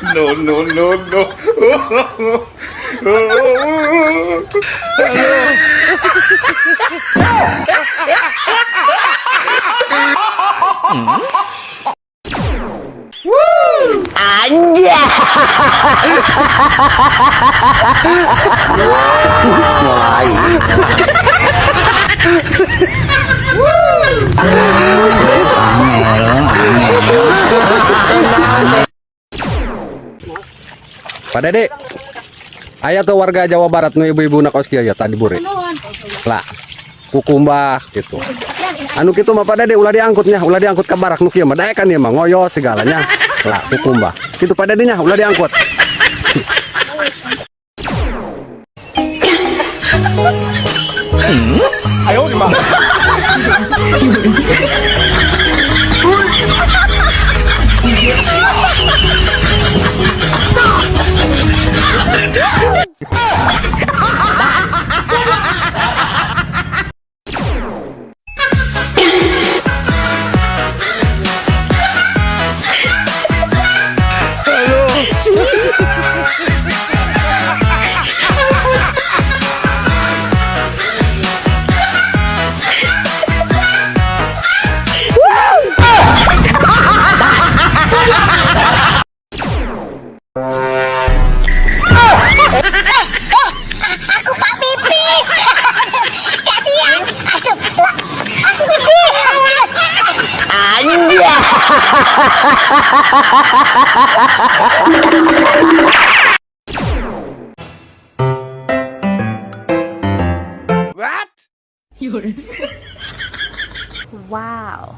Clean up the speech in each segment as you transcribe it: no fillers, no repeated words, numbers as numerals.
No, no, no, no. Mulai. Angel, angel. Pak Dede, aya tuh warga Jawa Barat nu ibu-ibu nak kos kieu ya tadi bure. Lah, kukumbah gitu. Anu kitu mah, Pak Dede, ulah diangkutnya, ulah diangkut ke barak nu kieu mah daekan ieu mah ngoyo segalanya. Lah, kukumbah. Kitu, Pak Dede nya, ulah diangkut. Aku pak pipis. Kasihan. Aduh, aku pipis. Anjay. What? Wow.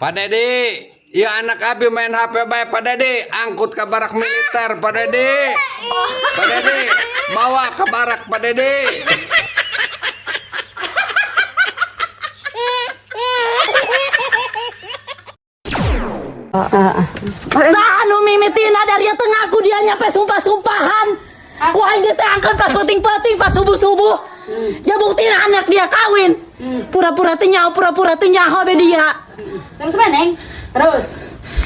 Pak Dedi, ya anak abi main HP bae, Pak Dedi, angkut ke barak militer, Pak Dedi. Pak Dedi, bawa ke barak, Pak Dedi. Saha nu mimitina dari teu ngaku dia nyampe sumpah-sumpahan. Ku aing diteangkeun pas peuting-peuting, pas subuh-subuh. Ya buktina anak dia kawin. Pura-pura teu nyaho, pura-pura teu nyaho be dia. Terus mana, Neng? Terus.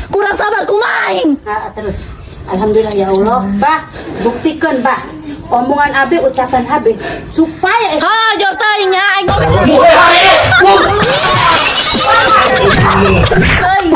Kurang sabar kumaha aing. Ah, terus. Alhamdulillah ya Allah. Bah, buktikan, Bah. Omongan Abe, ucapan Abe supaya Ha, jor teuing nya aing ngomong. Teuing.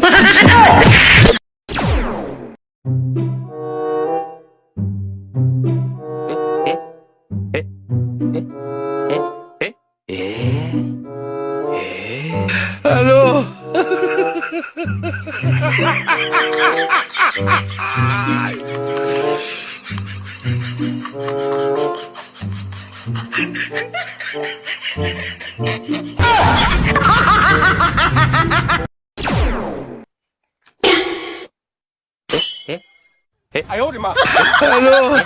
No, no, no, no.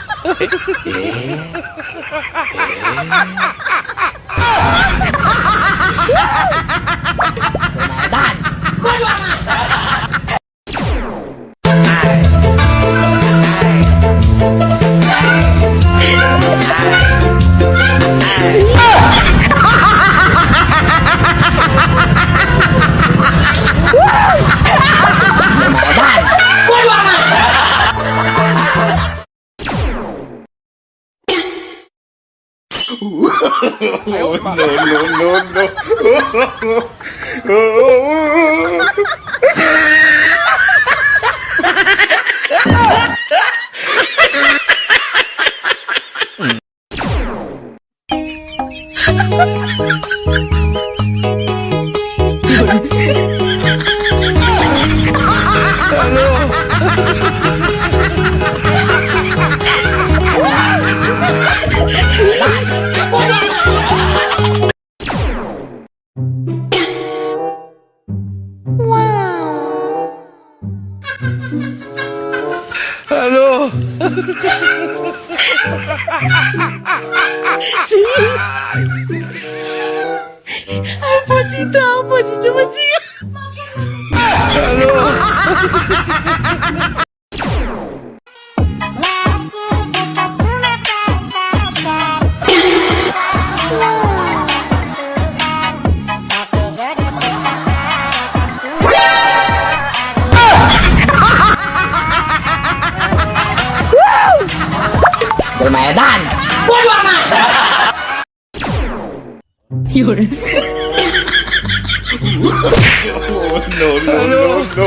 Apa cita, apa cita, apa cita. No, no, no, no.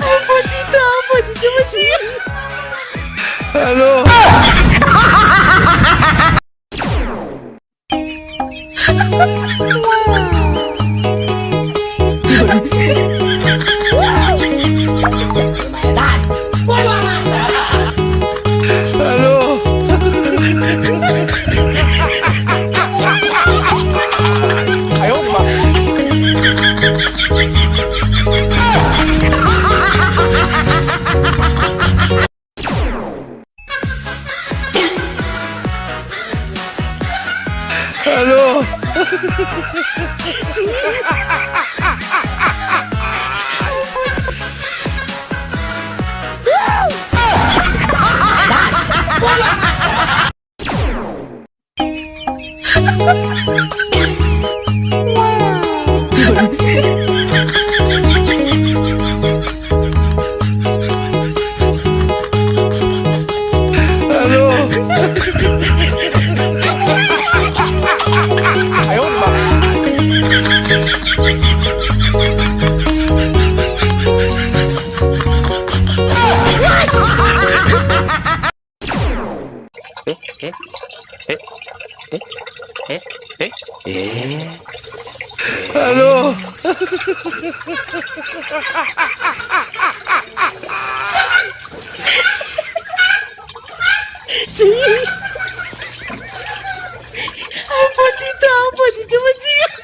Apa cita, apa cita, apa cita. Apa cita, apa cita, apa cita.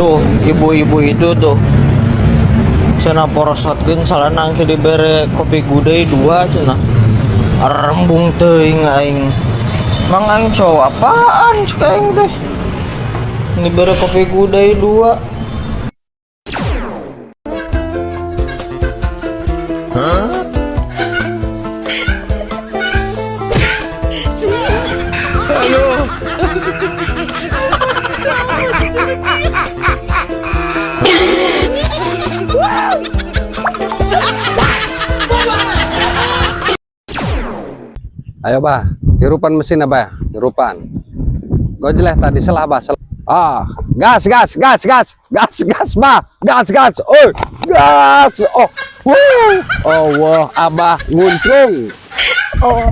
Tuh, ibu-ibu itu tuh. Cenah porosotkeun calana engke dibere kopi gudei dua cenah. Rembung teuing aing. Mang aing cowok apaan cek aing teh. Dibere kopi gudei dua. Ayo bah, hirupan mesin abah, hirupan. Gojleh tadi selah bah, selah. Ah, gas gas gas gas gas gas bah, gas gas, oi, gas, oh, wuh, oh, wah, abah nguncung. Oh.